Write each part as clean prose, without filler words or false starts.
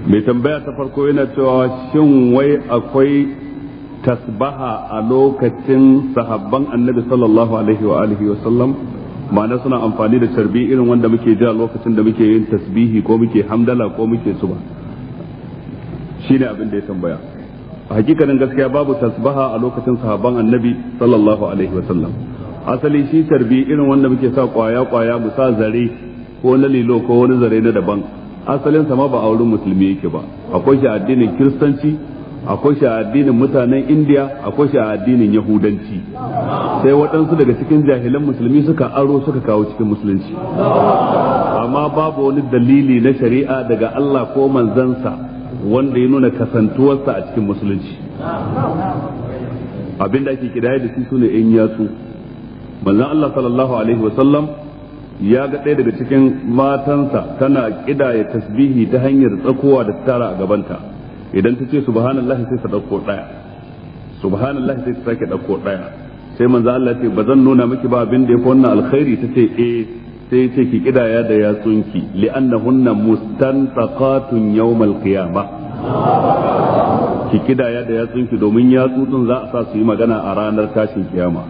Mai tambaya ta farko yana cewa shin wai akwai tasbaha a lokacin sahabban Annabi sallallahu alaihi wa alihi wa sallam? Ma'ana suna amfani da carbi irin wanda muke ja lokacin da muke yin tasbihi ko muke hamdala ko muke suba. Shine abin da ya tambaya. A hakikanin gaskiya babu tasbaha a lokacin sahabban Annabi sallallahu alaihi wa sallam. Asali shi carbi irin wanda muke sa kwaya kwaya mu sa zare ko na lilo ko wani zare na daban, asalin sa ma ba a wurin musulmi yake ba. Akwai shi a addinin Kiristanci, akwai shi a addinin mutanen Indiya, akwai shi a addinin Yahudanci. Sai waɗansu daga cikin jahilan musulmi suka aro suka kawo cikin musulunci, amma babu wani dalili na shari'a daga Allah ko manzansa wanda ya nuna kasantuwarsa a cikin musulunci. Abinda ake kidaya da shi sune in yatsu. Manzon Allah sallallahu alaihi wa sallam ya ga ɗaya daga cikin matansa tana kidaya tasbihi ta hanyar tsakowa da tara a gabanta. Idan ta ce subhanallahi sai ta ɗauko ɗaya, subhanallahi sai ta sake ɗauko ɗaya. Sai manzo Allah ce ba zan nuna miki ba abin da yafi wannan alkhairi? Ta ce eh. Sai ya ce ki kidaya da yatsunki, li'annahunna mustantaqatun yawmal qiyamah. Ki kidaya da yatsunki domin yatsutsun za a sa su yi magana a ranar tashin kiyama.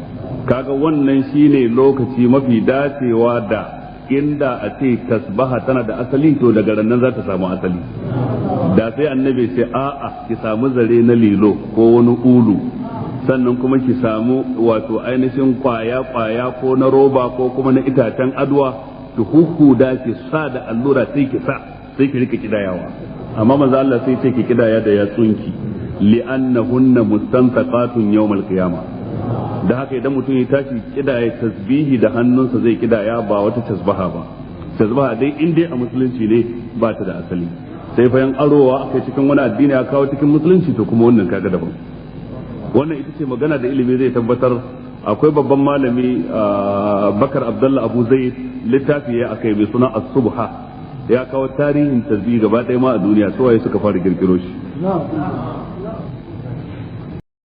Kaga wannan shine lokaci mafi dacewa da inda a ce tasbaha tana da asali, to daga rannan za ta samu asali. Da sai Annabi ce a'a, ki samu zare na lilo ko wani ulu, sannan kuma ki samu wato ainihin kwaya kwaya ko na roba ko kuma na itacen adwa, ki huhuda, ki sa da allura, sai ki sa, sai ki rika kidayawa. Amma manzo Allah sai ce ki kidaya da yatsunki, li'annahunna mustantaqatun yawmal qiyamah. Da haka idan mutum ya tashi kidaya tasbihi da hannunsa zai kidaya, ba wata tasbaha ba. Tasbaha dai in dai a musulunci ne ba ta da asali, sai fa yan arowa akai cikin wani addini ya kawo cikin musulunci, to kuma wannan kaga daban. Wannan ita ce magana da ilimi zai tabbatar. Akwai babban malami Bakar Abdullah Abu Zaid, littafi ya akai mai suna As-Subha, ya kawo tarihin tasbihi gaba ɗaya ma a duniya, su waye suka fara kirkiro shi.